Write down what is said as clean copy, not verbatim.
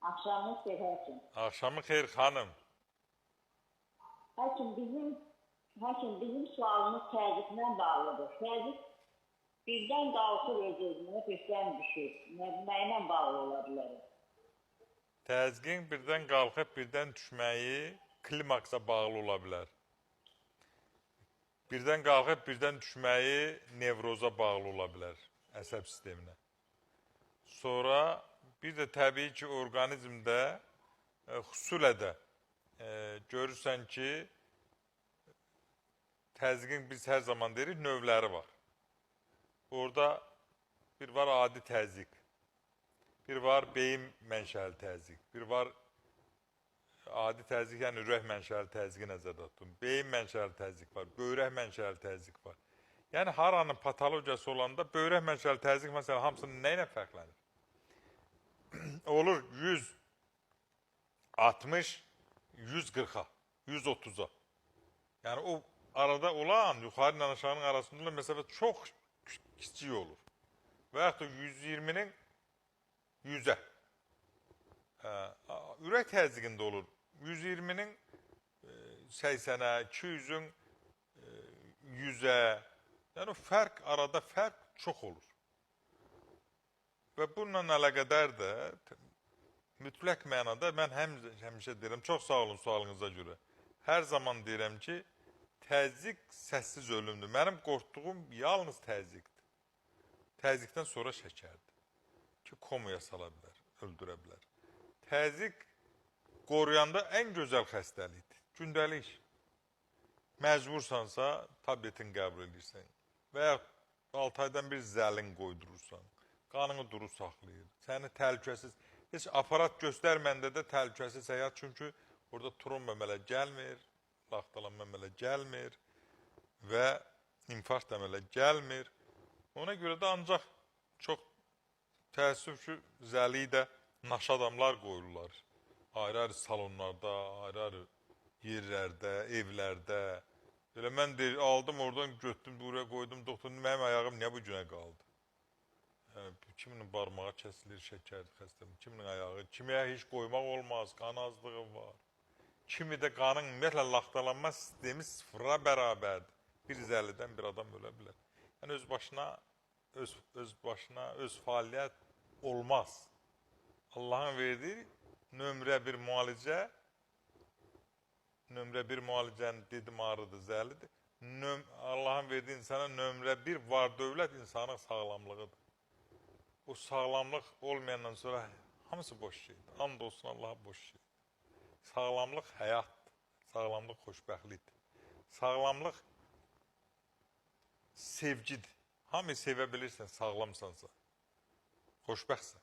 Axşamınız xeyir həkim. Axşamın xeyir xanım. Həkim, bizim sualımız təzyiqlə bağlıdır. Təzyiq birdən qalxır öz-özünə, birdən düşür. Nə ilə bağlı ola bilər? Təzyiqin birdən qalxıb birdən düşməyi klimaksa bağlı ola bilər. Birdən qalxıb birdən düşməyi nevroza bağlı ola bilər, əsəb sisteminə. Sonra bir də təbii ki, orqanizmdə xüsusilə də görürsən ki, təzyiqin biz hər zaman deyirik, növləri var. Orada bir var adi təzyiq, bir var beyin mənşəli təzyiq, bir var adi təzyiq, yəni ürək mənşəli təzyiqi nəzərdə tutun. Beyin mənşəli təzyiq var, böyrək mənşəli təzyiq var. Yəni haranın patologiyası olanda böyrək mənşəli təzyiq məsələn hamısının nə ilə fərqlənir? Olur 160, 140-a, 130-a. Yəni o arada olan yuxarı ilə aşağının arasında olan məsafə çox kiçik olur. Və yaxud da 120-nin 100-ə. Ürək təzyiqində olur. 120-nin 80-ə, 200-ün 100-ə. Yəni o fərq, arada fərq çox olur. Və bununla əlaqədar da mütləq mənada mən həmişə deyirəm, çox sağ olun sualınıza görə. Hər zaman deyirəm ki, təzyiq səssiz ölümdür. Mənim qorxduğum yalnız təzyiqdir. Təzyiqdən sonra şəkərdir ki, komaya sala bilər, öldürə bilər. Təzyiq qoruyanda ən gözəl xəstəlikdir. Gündəlik. Məcbursansa tabletin qəbul edirsən və ya 6 aydan bir zəlin qoydurursan. Qanını duru saxlayır. Səni təhlükəsiz, heç aparat göstərməndə də təhlükəsiz həyat, çünki orada tromb əmələ gəlmir, laxtalanma əmələ gəlmir və infarkt əmələ gəlmir. Ona görə də ancaq çox təəssüf ki, zəliyi də naşı adamlar qoyurlar. Ayrı-ayrı salonlarda, ayrı-ayrı yerlərdə, evlərdə. Belə mən deyir, aldım oradan götürdüm, buraya qoydum, doktor, mənim ayağım niyə bu günə qaldı? Yəni, kiminin barmağı kəsilir, şəkər xəstəmi, kiminin ayağı, kimiyə heç qoymaq olmaz, qan azlığı var. Kimi də qanın ümumiyyətlə laxtalanma sistemi sıfıra bərabərdir. Bir zəlidən bir adam ölə bilər. Yəni öz başına, öz başına, öz fəaliyyət olmaz. Allahın verdiyi nömrə bir müalicə, nömrə bir müalicənin dedim ağrıdır, zəlidir. Allahın verdiyi insana nömrə bir var dövlət insanın sağlamlığıdır. O sağlamlıq olmayandan sonra hamısı boş şeydir. And olsun Allaha boş şeydir. Sağlamlıq həyatdır. Sağlamlıq xoşbəxtlikdir. Sağlamlıq sevgidir. Hamıyı sevə bilirsən, sağlamsansa. Xoşbəxtsən.